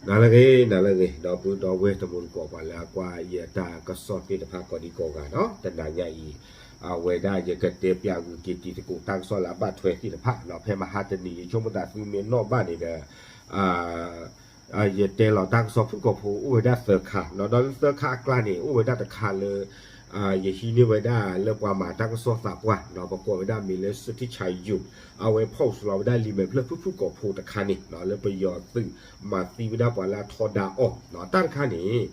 နၤလၢအဂ့ၤ နၤလၢအဂ့ၤ ဒီပုၢ်ဒီဝဲၢ်တံၤသကိး ပှၤလၢအကွၢ်ယတၢ်ကစီၣ်သ့ၣ်တဖၣ်ကိးဒံကိးဂၤဒီး တနၤညါအံၤ အဝဲဒၣ်ယကတဲပျးဂုာ်က့ၤတံၤသကိးတၢ်ကစီၣ်လၢအဘၣ်ထွဲသ့ၣ်တဖၣ်ဒီး ဖဲမဟါတနံၤ ယဆိကမိၣ်သးသုမ့ၢ်နီၣ်ဘၣ်န့ၣ်ဒီး ယတဲလီၤတၢ်ကစီၣ်ဖုၣ်ကိာ်ဖိအိၣ်ဝဲဒၣ်သၢခါ ဒီးလၢသၢခါအကျါန့ၣ် အိၣ်ဝဲဒၣ်တခါလၢ ယဟံးန့ၢ်ဝဲဒၣ်လၢပှၤမၤတၢ်ကစီၣ်သးပှၢ် ပကိးဝဲဒၣ်မ့ၢ်လၢ စူးထံၣ်ဆါယူး အဝဲ post လီၤဝဲဒၣ်လံာ်မဲာ်ဖျၢၣ်ဖုၣ်ဖုၣ်ကိာ်ဖိတခါန့ၣ် လၢပယီၤသုးမၤသံဝဲဒၣ်ပှၤလၢအထီဒါအီၤ တၢ်တခါန့ၣ်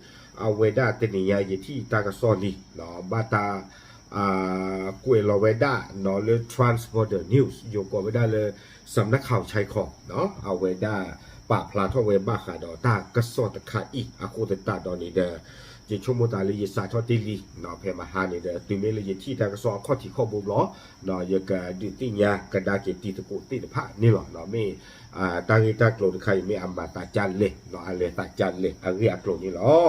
အဝဲဒၣ်တနံၤညါယထံၣ်တၢ်ကစီၣ်လံ ဘၣ်တၢ် ကွဲးလီၤဝဲဒၣ်လၢ Trans Border News ယိၤကိးဝဲဒၣ်လၢ စၣ်နၣ်ခးဆဲခီ အဝဲဒၣ်ပာ်ဖျါထီၣ်ဝဲဘၣ်ဃးဒီးတၢ်ကစီၣ်တခါအံၤ အဃိသတးဒီးန့ၣ်ဒီး ယဆိကမိၣ်သးလၢယစးထီၣ်တ့ၢ်လံ ဖဲမဟါန့ၣ်ဒီး တုၤမ့ၢ်လၢယထံၣ်တၢ်ကစီၣ်အခီၣ်ထံးခီၣ်ဘိဘျီ ယကဒုးသ့ၣ်ညါကဒါက့ၤတံၤသကိးသ့ၣ်တဖၣ်န့ၣ်လီၤ. မ့ၢ် တၢ်ဂ့ၢ်တၢ်ကျိၤတခါအံၤ မ့ၢ်အမၤသးဒ်လဲၣ် အလဲၤသးဒ်လဲၣ် အဂ့ၢ်အကျိၤန့ၣ်လီၤ.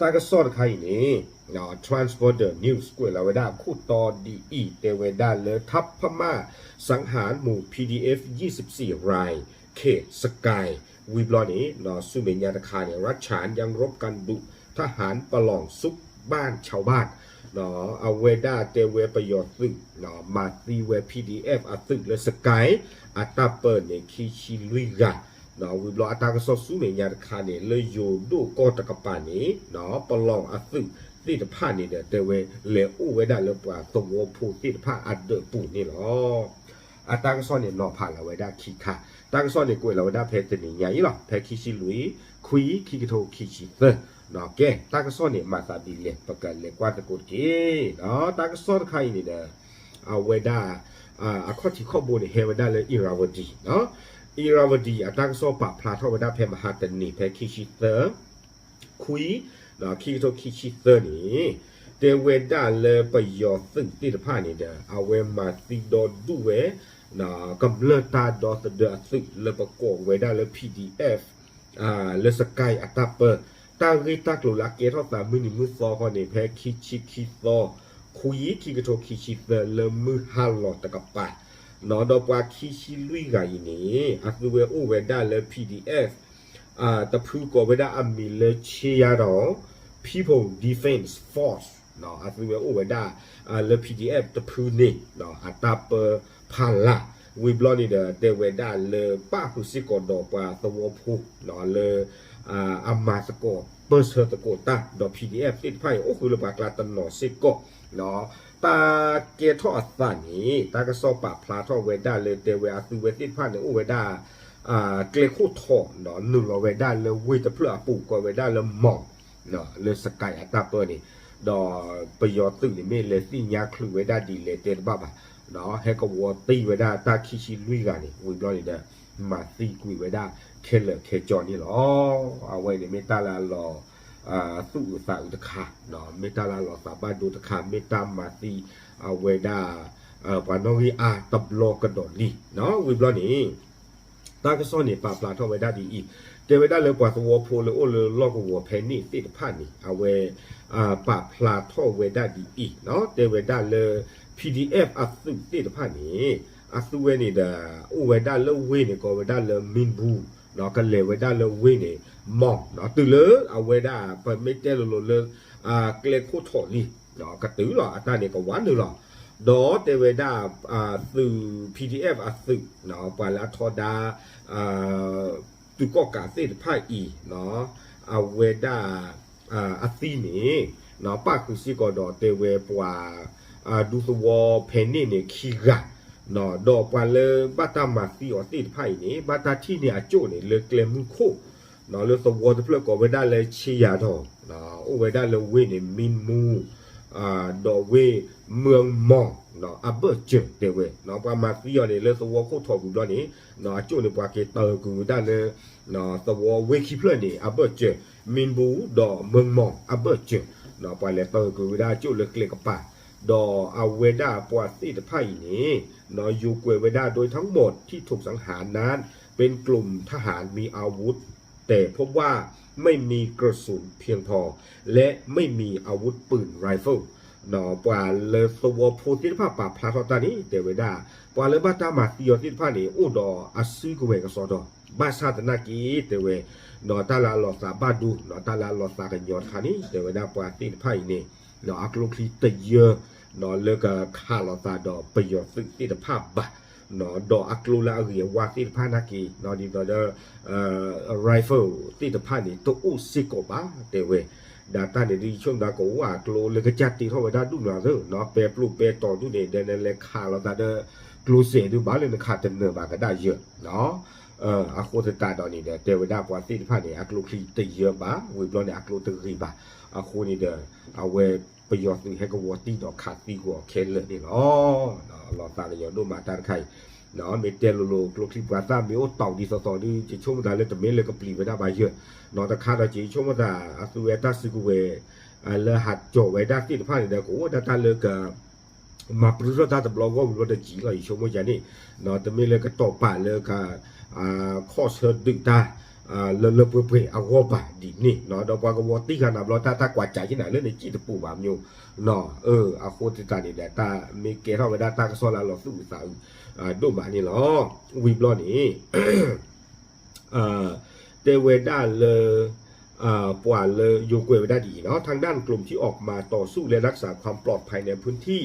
တၢ်ကစီၣ်တခါအံၤန့ၣ် Trans Border News ကွဲးလီၤဝဲဒၣ်အခိၣ်တီဒ်အံၤ တဲဝဲဒၣ်လၢ ထပ်မံစၢင်ဟၢၣ်မူၤ PDF ยี่สิบสี่ราย เขตสกาย ဝံၤဘျီန့ၣ် ဆူမဲာ်ညါတခါန့ၣ် รัฐฉานยังรบกันดุ ทหารปะหล่องซุกบ้านชาวบ้าน အဝဲဒၣ်တဲဝဲပယီၤသုး မၤသံဝဲ PDF အသုးလၢ စကဲ အတၢ်ပၢန့ၣ် ခံဆံလွံၢ်ဂၤ ဝံၤဘျီအတၢ်ကစီၣ်ဆူမဲာ်ညါတခါန့ၣ် လၢယိၤဒိၣ်ကီၢ်တကပၤန့ၣ် ပလီၢ်အသုးသ့ၣ်တဖၣ်န့ၣ်ဒီး တဲဝဲလဲၤအိၣ်ဝဲဒၣ်လၢပှၤသဝီဖိသ့ၣ်တဖၣ်အဒၢးပူၤန့ၣ်လီၤ. အတၢ်ကစီၣ်န့ၣ်နီၤဖးလီၤဝဲဒၣ်ခံခါ, တၢ်ကစီၣ်န့ၣ်ကွဲးလီၤဝဲဒၣ်ဖဲတနံၤညါအံၤလီၤ, ဖဲခံဆံလွံၢ် ခွံ ခံကထိခံဆံသၢ, ကဲ တၢ်ကစီၣ်န့ၣ်မၤသးဒ်လဲၣ် ပကလဲၤကွၢ်သကိးတက့ၢ်. တၢ်ကစီၣ်တခါအံၤန့ၣ်ဒီး အဝဲဒၣ် အခီၣ်ထံးခီၣ်ဘိန့ၣ် ဟဲဝဲဒၣ်လၢ Irrawaddy, Irrawaddy အတၢ်ကစီၣ်ပာ်ဖျါထီၣ်ဝဲဒၣ်ဖဲမဟါတနံၤ ဖဲခံဆံသၢ ခွံ ခံကထိခံဆံသၢန့ၣ် တဲဝဲဒၣ်လၢပယီၤသုးသ့ၣ်တဖၣ်န့ၣ်ဒီး အဝဲမၤသံဒီဒူၣ်ဝဲ ကမျၢၢ်တၢ်ဒီသဒၢအသုးလၢပကိးဝဲဒၣ်လၢ PDF လၢ စကဲ အတၢ်ပၢ, တၢ်ဂ့ၢ်တၢ်ကျိၤလၢအကဲထီၣ်သးမုၢ်နံၤမုၢ်သီခီန့ၣ် ဖဲခံဆံခံသီ ခွံ ခံကထိခံဆံသၢ လၢမုၢ်ဟါလီၤတကပၤ, ဒီးပှၤခံဆံလွံၢ်ဂၤအံၤန့ၣ် အသုဝဲအိၣ်ဝဲဒၣ်လၢ PDF တဖုကိးဝဲဒၣ်အမံၤလၢ ချေးရန်တော် People Defense Force, အသုဝဲအိၣ်ဝဲဒၣ်လၢ PDF တဖုန့ၣ် အတၢ်ပၢဖးလၢ်, ဝံၤဘျီန့ၣ်ဒီး တဲဝဲဒၣ်လၢပၣ်ဃုာ်စ့ၢ်ကီးဒီးပှၤသဝီဖိလၢ အမၤသကိးပၢၢ်ဆၢသကိးတၢ်ဒီး PDF သ့ၣ်တဖၣ်အံၤ အိၣ်ဃုာ်လၢပှၤကျါတနီၤစ့ၢ်ကီး, တၢ်ကဲထီၣ်အသးန့ၣ် တၢ်ကစီၣ်ပာ်ဖျါထီၣ်ဝဲဒၣ်လၢတဲဝဲအသုဝဲသ့ၣ်တဖၣ်န့ၣ် အိၣ်ဝဲဒၣ် ကျဲခိၣ်ထီး နုာ်လီၤဝဲဒၣ်လၢဝ့ၢ်တဖျၢၣ်အပူၤ ကိးဝဲဒၣ်လၢ မီၣ် လၢ စကဲ အတၢ်ပၢန့ၣ်, ဒီးပယီၤသုးန့ၣ်မ့ၢ်လဲၤသ့ၣ်ညါချုးဝဲဒၣ်ဒ်လဲၣ်တဲတဘၣ်ဘၣ်, ဟဲကဝီၤတံၢ်ဝဲဒၣ်တၢ်ခံဆံလွံၢ်ဂၤန့ၣ် ဝံၤဘျီန့ၣ်ဒီး မၤသံကွံာ်ဝဲဒၣ်ခဲလၢာ်ခဲဆ့န့ၣ်လီၤ. အဝဲန့ၣ်မ့ၢ်တၢ်လၢအလီၤ သူၣ်အုးသးအုးတခါ, မ့ၢ်တၢ်လၢအလီၤသးဘၣ်ဒိတခါ, မ့ၢ်တၢ်မၤသံအဝဲဒၣ် ပှၤနီၣ်ဂံၢ်အါတဘျီကဒီးလံ, ဝံၤဘျီန့ၣ် တၢ်ကစီၣ်န့ၣ် ပာ်ဖျါထီၣ်ဝဲဒၣ်ဒ်အံၤ, တဲဝဲဒၣ်လၢပှၤသဝီဖိလၢအိၣ်လၢလီၢ်ကဝီၤဖဲန့ၣ်သ့ၣ်တဖၣ်န့ၣ် အဝဲ ပာ်ဖျါထီၣ်ဝဲဒၣ်ဒ်အံၤ, တဲဝဲဒၣ်လၢ PDF အသုးသ့ၣ်တဖၣ်န့ၣ် အသုဝဲန့ၣ်ဒီး အိၣ်ဝဲဒၣ်လၢဝ့ၢ်န့ၣ် ကိးဝဲဒၣ်လၢ မံဘူ, ကလဲၤဝဲဒၣ်လၢဝ့ၢ်န့ၣ် မီၣ်, တုၤလၢအဝဲဒၣ် ပမ့ၢ်တဲလိၤလိၤလၢ ကျဲခိၣ်ထီးလံ ကတုၤလီၤ အတၢ်န့ၣ်ကဝးနုာ်လီၤ, ဒီးတဲဝဲဒၣ် သုး PDF အသုး ပှၤလၢအထီဒါ သုးကီၣ်ကးသ့ၣ်တဖၣ်အံၤ အဝဲဒၣ် အသံန့ၣ် ပၣ်ဃုာ်စ့ၢ်ကီးဒီးတဲဝဲပှၤ ဒူသဝီဖဲန့ၣ်န့ၣ်ခံဂၤ, ဒီးပှၤလၢဘၣ်တၢ်မၤသံအီၤသ့ၣ်တဖၣ်အံၤန့ၣ် ဘၣ်တၢ်ထံၣ်န့ၢ်အကၠိၣ်န့ၣ် လၢကျဲမုၢ်ခိၣ် လၢသဝီတဖျၢၣ်ကိးဝဲဒၣ်လၢ ချေးရန်တော်, အိၣ်ဝဲဒၣ်လၢဝ့ၢ်န့ၣ် မံဘူ ဒီးဝ့ၢ် မၢၢ်မီၣ် အဘၢၣ်စၢၤတဲဝဲ, ပှၤမၤသံအီၤန့ၣ် လၢသဝီခိၣ်ထီးဝံၤဘျီန့ၣ် အကၠိၣ်န့ၣ် ပှၤက့ၤတၢၢ်ကွံာ်ဝဲဒၣ်လၢ သဝီဝ့ၢ်ခံဖျၢၣ်န့ၣ် အဘၢၣ်စၢၤ, မံဘူဒီးမၢၢ်မီၣ်အဘၢၣ်စၢၤ, ပှၤလဲၤတၢၢ်ကွံာ်ဝဲဒၣ်အကၠိၣ်လၢကျဲကပၤ, ဒီးအဝဲဒၣ်ပှၤသ့ၣ်တဖၣ်အံၤန့ၣ် ယိၤကွဲးဝဲဒၣ် โดยทั้งหมดที่ถูกสังหารนั้นเป็นกลุ่มทหารมีอาวุธ แต่พบว่าไม่มีกระสุนเพียงพอ และไม่มีอาวุธปืนไรเฟิล ပှၤလၢသဝီဖိသ့ၣ်တဖၣ်ပာ်ဖျါထီၣ်တၢ်န့ၣ် တဲဝဲဒၣ် ပှၤလၢဘၣ်တၢ်မၤသံအီၤသ့ၣ်တဖၣ်န့ၣ် အိၣ်ဒီးအစုကဝဲၤကစီဒီ, ဘၣ်ဆၣ်သနာ်က့ တဲဝဲ ဒီးတၢ်လၢအလီၤသးဘၣ်ဒိ ဒီးတၢ်လၢအလီၤသးကညီၤတခါန့ၣ် တဲဝဲဒၣ်ပှၤသ့ၣ်တဖၣ်အံၤန့ၣ် အကျိချံတယၢ လၢကခးလိာ်သးဒီးပယီၤသုးသ့ၣ်တဖၣ်ဘၣ် ဒီးအကျိလၢအဂ့ၤအဝါသ့ၣ်တဖၣ်နာ်က့ ဒ်သိးဒီး rifle သ့ၣ်တဖၣ်န့ၣ် တအိၣ်စ့ၢ်ကီးဘၣ် တဲဝဲ. ဒီးတၢ်န့ၣ်ဒ်ယဆိကမိၣ်သး ကအိၣ်အကျိလၢကစၢ်တ့ထီၣ်ဝဲဒၣ်ဒူၣ်နီၤသၢ ပဲပျိပဲတီၤဒူၣ်န့ၣ် ဒီးနလဲၤခးလိာ်သးဒီး ကျိစဲးဒုးဘၣ်လၢနခးတနၢၤဘၣ်ကဒါယၢၤ အဃိသတးဒီးန့ၣ်ဒီး တဲဝဲဒၣ်ပှၤသ့ၣ်တဖၣ်န့ၣ် အကျိချံတယၢဘၣ် ဝံၤဘျီန့ၣ် အကျိတဂ့ၤဘၣ်. အဃိန့ၣ်ဒီး အဝဲပယီၤသုးဟဲကဝီၤတံၢ်ဒီးခးသံကွံာ်အီၤခဲလၢာ်န့ၣ်လီၤ. လီၤသးကညီၤဒိၣ်မးတၢ်တခါအံၤ မ့ၢ်တဲလိၤလိၤ ကျိချံပှၤသၣ်မ့ၢ်အိၣ်တီၢ်ဒ်သိးသိးဒီး ယဆိကမိၣ်သးလၢတမ့ၢ်လၢကပျံၤဝဲဒၣ်ဘၣ်ယၢၤ နီတခါဒီး ယဆိကမိၣ်သး အသုဝဲတၢ်စုကဝဲၤ လၢဟးကၠီၤဝဲဒၣ်သ့ၣ်တဖၣ်န့ၣ်ဒီး ကအိၣ်ဒၣ်တၢ်လၢက မၤပြူထီၣ်တၢ်တဘျီဂီၢ်ဝံၤဘျီတကံၤလီၤ ယဆိကမိၣ်ယၤန့ၣ် တမ့ၢ်လၢကတီၤပာ်လၢက ခီၣ်ဆၢဒုးတၢ်လၢလၢပှဲၤပှဲၤအဂီၢ်ဘၣ်ဒ်န့ၣ် ဒီးပှၤကဝီၤတံၢ်ဃာ်နၤဘျီတၢ် တၢ်ကွၢ်စးက့နၤလၢနစံၣ်တပူၤဘၣ်မၠိ အဃိသတးန့ၣ်ဒီး တၢ်မ့ၢ်ကဲထီၣ်ဝဲဒၣ်တၢ်ကစီၣ်လၢအလီၤသူၣ်အုးသးအုး ဒိၣ်မးန့ၣ်လီၤ. ဝံၤဘျီန့ၣ် တဲဝဲဒၣ်လၢ ပှၤလၢယိၤကွဲးဝဲဒၣ်ဒ်အံၤနီၤ ทางด้านกลุ่มที่ออกมาต่อสู้และรักษาความปลอดภัยในพื้นที่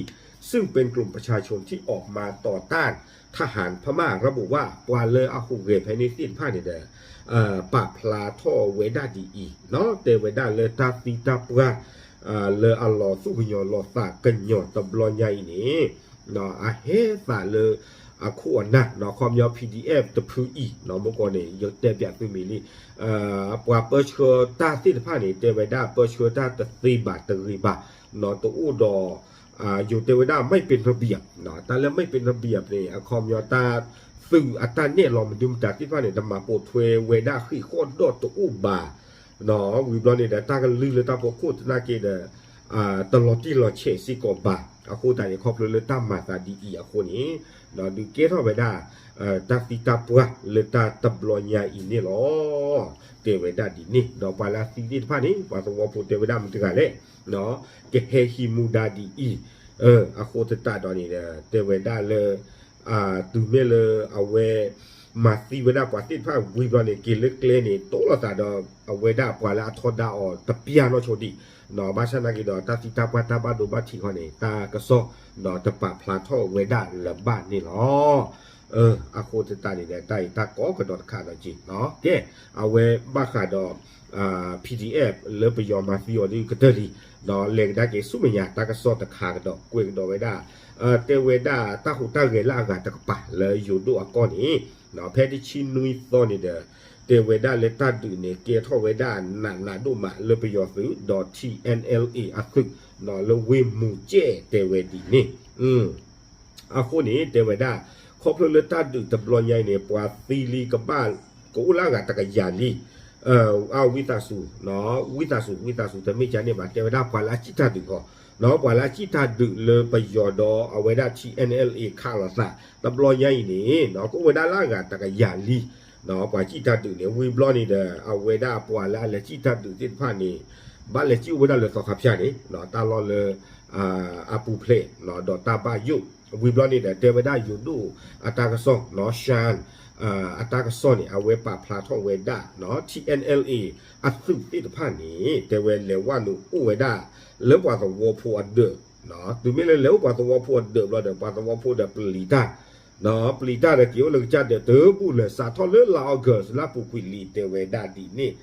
ซึ่งเป็นกลุ่มประชาชนที่ออกมาต่อต้านทหารพม่าระบุว่า ပှၤလၢအဟူးဂဲၤဖဲန့ၣ်သ့ၣ်တဖၣ်န့ၣ်ဒီး ပာ်ဖျါထီၣ်ဝဲဒၣ်ဒ်အံၤနီၤ တဲဝဲဒၣ်လၢတၢ်သံတၢ်ပှၢ် လၢအလီၤသူၣ်ကညီၤလီၤသးကညီၤတဘျီညါအံၤန့ၣ် အဟဲသးလၢအခိၣ်အနၢ် ခီပညီ P D F တဖုအံၤ မ့ၢ်ကီးန့ၣ် ယတဲပၠးသုမ့ၢ်လံ ပှၤပၢဆှၢတၢ်သ့ၣ်တဖၣ်န့ၣ် တဲဝဲဒၣ်ပၢဆှၢတၢ်တသ့ဘၣ်တဂ့ၤဘၣ် တအိၣ်ဒီး ယိၤတဲဝဲဒၣ် ไม่เป็นระเบียบ တၢ်လၢ ไม่เป็นระเบียบ န့ၣ် အခီပညီတၢ်သုးအတၢ်နဲၣ်လီၤမနုၤမတၤသ့ၣ်တဖၣ်န့ၣ် တမၤပိာ်ထွဲဝဲဒၣ်ဃံးဃီၣ်ဒီၣ်တအိၣ်ဘၣ် ဝံၤဘျီန့ၣ်ဒီး တၢ်ကလုၢ်လၢတၢ်ဖီခိၣ်သနာ်က့ဒီး တလီၤတံၢ်လီၤဆဲးစ့ၢ်ကီးဘၣ်. အဃိသတးန့ၣ် ခီဖျိလၢတၢ်မၤသးဒ်အံၤအဃိန့ၣ် ဒုးကဲထီၣ်ဝဲဒၣ် တၢ်သံတၢ်ပှၢ်လၢတၢ်တဘျီညါအံၤန့ၣ်လီၤ. တဲဝဲဒၣ်ဒ်န့ၣ် ဒီးပှၤလၢအသံသ့ၣ်တဖၣ်န့ၣ် ပှၤသဝီဖိတဲဝဲဒၣ်မတၤတဂၤလဲၣ် ကဟဲဟံးမူဒါဒ်အံၤ အဃိသတးဒီးန့ၣ်ဒီး တဲဝဲဒၣ်လၢ တုၤမ့ၢ်လၢအဝဲ မၤသံဝဲဒၣ်ပှၤသ့ၣ်တဖၣ်ဝံၤဘျီန့ၣ် က့ၤလၢကျဲန့ၣ် တိၢ်လိာ်သးဒီးအဝဲဒၣ်ပှၤလၢအထီဒါအီၤတပျၢ်နီၢ်ဆိဒံး ဘၣ်ဆၣ်သနာ်က့ဒီး တၢ်သံတၢ်ပှၢ်တၢ်ဘၣ်ဒိဘၣ်ထံးခီန့ၣ် တၢ်ကစီၣ်ဒီးတပာ်ဖျါထီၣ်ဝဲဒၣ်လၢၤဘၣ်န့ၣ်လီၤ. အဃိသတးန့ၣ်ဒီး တၢ်အံၤတၢ်ကိးကဒီးတခါဒီးက့ၤ ကဲ အဝဲဘၣ်ဃးဒီး P D F လၢပယီၤမၤသံအီၤဒ်ကတၢၢ်လံ ဒီးလဲၤကဒါက့ၤဆူမဲာ်ညါတၢ်ကစီၣ်တခါကဒီး ကွဲးကဒီးဝဲဒၣ် တဲဝဲဒၣ်တၢ်ဟူးတၢ်ဂဲၤလၢအဂၤတကပၤလၢယိၤဒိၣ်အကီၢ်န့ၣ် ဖဲတဆံနွံသီန့ၣ်ဒီး တဲဝဲဒၣ်လၢတၢ်ဒုးန့ၣ် ကဲထီၣ်ဝဲဒၣ်နးနးဒိၣ်မးလၢပယီၤသုးဒီး T N L A အသုး လၢဝ့ၢ်မူၤကဲၣ်တဲဝဲဒ်န့ၣ် အဃိန့ၣ် တဲဝဲဒၣ် ခီဖျိလၢတၢ်ဒုးတဘျီညါအံၤန့ၣ် ပှၤသံလံကဘၣ် ကအိၣ်လၢအဂၤတကယၤလံ အဝံသးစူၤ ဝံသးစူၤ ဝံသးစူၤ တမ့ၢ်ကန့ၣ်ဘၣ် တဲဝဲဒၣ်ပှၤလၢအစံၣ်တၢ်ဒုးဃီ ပှၤလၢအစံၣ်တၢ်ဒုးလၢပယီၤဒီးအဝဲဒၣ် T N L A ခးလိာ်သး တဘျီညါအံၤန့ၣ် ကအိၣ်ဝဲဒၣ်လၢအဂၤတကယၤလံ ပှၤစံၣ်တၢ်ဒုးန့ၣ် ဝံၤဘျီန့ၣ်ဒီး အဝဲဒၣ်ပှၤလၢအလဲၤစံၣ်တၢ်ဒုးသ့ၣ်တဖၣ်န့ၣ် ဘၣ်လဲၤစံၣ်အိၣ်ဝဲဒၣ်လၢသီခါဖၠၣ်န့ၣ် တၢ်လီၢ်လၢ အပူၤဖျဲး ဒီးတၢ်ဘၣ်ယိၣ် ဝံၤဘျီန့ၣ်ဒီး တဲဝဲဒၣ်ယိၤဒိၣ်အတၢ်ကစီၣ် ရှၢၣ် အတၢ်ကစီၣ်န့ၣ် အဝဲပာ်ဖျါထီၣ်ဝဲဒၣ် T N L A အသုးသ့ၣ်တဖၣ်န့ၣ် တဲဝဲလဲၤဝဲနုာ်အိၣ်ဝဲဒၣ် လၢပှၤသဝီဖိအဒၢး တုၤမ့ၢ်လၢလဲၤအိၣ်ပှၤသဝီဖိအဒၢးဘျီဒီး ပှၤသဝီဖိဒီးပျံၤတၢ် ပျံၤတၢ်ဒီးက့ၤအိၣ်လၢကစၢ်ဒၢးတဘူၣ်လၢာ် စးထီၣ်လၢလါ August လါပူၤကွံာ်လံ တဲဝဲဒၣ်ဒ်န့ၣ်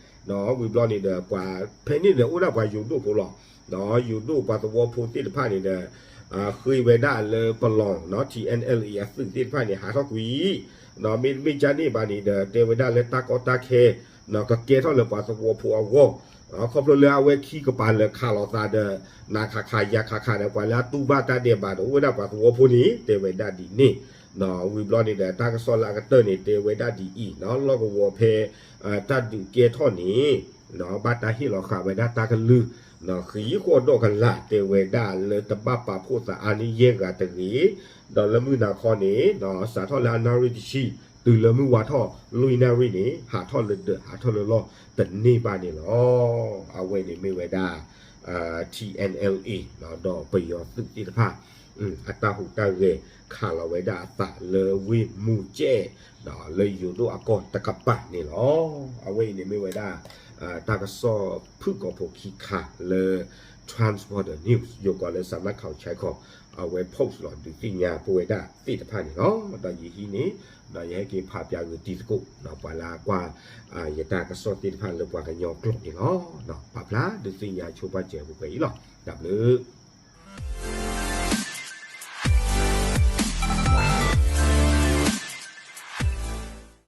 ဝံၤဘျီန့ၣ်ဒီး ပှၤဖဲန့ၣ်ဒီးအိၣ်ဒၣ်ပှၤယိၤဒိၣ်ဖိလီၤ ယိၤဒိၣ်ပှၤသဝီဖိသ့ၣ်တဖၣ်န့ၣ်ဒီး ဃ့ဝဲဒၣ်လၢပလီၢ် T N L A အသုးသ့ၣ်တဖၣ်န့ၣ် ဟးထီၣ်ကွံာ် မ့တမ့ၢ်ကန့ၣ်ဘၣ်န့ၣ်ဒီး တဲဝဲဒၣ်လၢတၢ်ကီတၢ်ခဲ ကကဲထီၣ်လၢပှၤသဝီဖိအဂီၢ် ခီဖျိလၢအဝဲခံကပၤလၢခးလိာ်သးဒီး နၤခးခးယၤခးခးဒီး ပှၤလၢအတူၢ်ဘၣ်တၢ်ဒဲးဘးဒီး အိၣ်ဝဲဒၣ်ပှၤသဝီဖိန့ၣ် တဲဝဲဒၣ်ဒ်န့ၣ် ဝံၤဘျီန့ၣ်ဒီး တၢ်ကစီၣ်လၢအကတၢၢ်န့ၣ် တဲဝဲဒၣ်ဒ်အံၤ လီၢ်ကဝီၤဖဲ တၢ်ဒုးကဲထီၣ်န့ၣ် ဘၣ်တၢ်ဟ့ၣ်လီၤဃာ်ဝဲဒၣ်တၢ်ကလုၢ် ဃံးဃီၣ်ဒီၣ်ကလာ် တဲဝဲဒၣ်လၢတဘၣ်ပာ်ဖှိၣ်သးအါန့ၢ်ယဲၢ်ဂၤတဂ့ၤ ဒီးလၢမုၢ်နၤခီန့ၣ် စးထီၣ်လၢအနၣ်ရံၣ်တဆံ တုၤလၢမုၢ်ဝါထီၣ်လွံၢ်နၣ်ရံၣ်န့ၣ် ဟးထီၣ်လၢဒၢး ဟးထီၣ်လၢလီၢ်တန့ၢ်ဘၣ်န့ၣ်လီၤ. အဝဲန့ၣ်မ့ၢ်ဝဲဒၣ် ထံၣ်အဲၣ်အဲလ်အ့ ဒီးပယီၤသုးသ့ၣ်တဖၣ် အတၢ်ဟူးတၢ်ဂဲၤခးလီၤဝဲဒၣ်အသးလၢဝ့ၢ်မူကဲး လၢယိၤဒိၣ်အကီၢ်တကပၤန့ၣ်လီၤ. အဝဲအံၤန့ၣ်မ့ၢ်ဝဲဒၣ် တၢ်ကစီၣ်ဖုၣ်ကိာ်ဖိခံခါလၢ Transborder News ယိၤကီးလၢ Sanakhawchai ခီ အဝဲ post လီၤဒုးသ့ၣ်ညါပဝဲဒၣ်သ့ၣ်တဖၣ်န့ၣ်လီၤ. ဒီးယဟံးန့ၢ် ဒီးယဟဲက့ၤဖးပၠးဂုာ်တံၤသကိး ပှၤလၢအကွၢ် ယတၢ်ကစီၣ်သ့ၣ်တဖၣ်လၢပှၤကညီကျိာ်န့ၣ်လီၤ. ပာ်ဖျါဒုးသ့ၣ်ညါဆိပာ်စၢၤပှဲၤပှဲၤအံၤလီၤ. တၢ်ဘျုး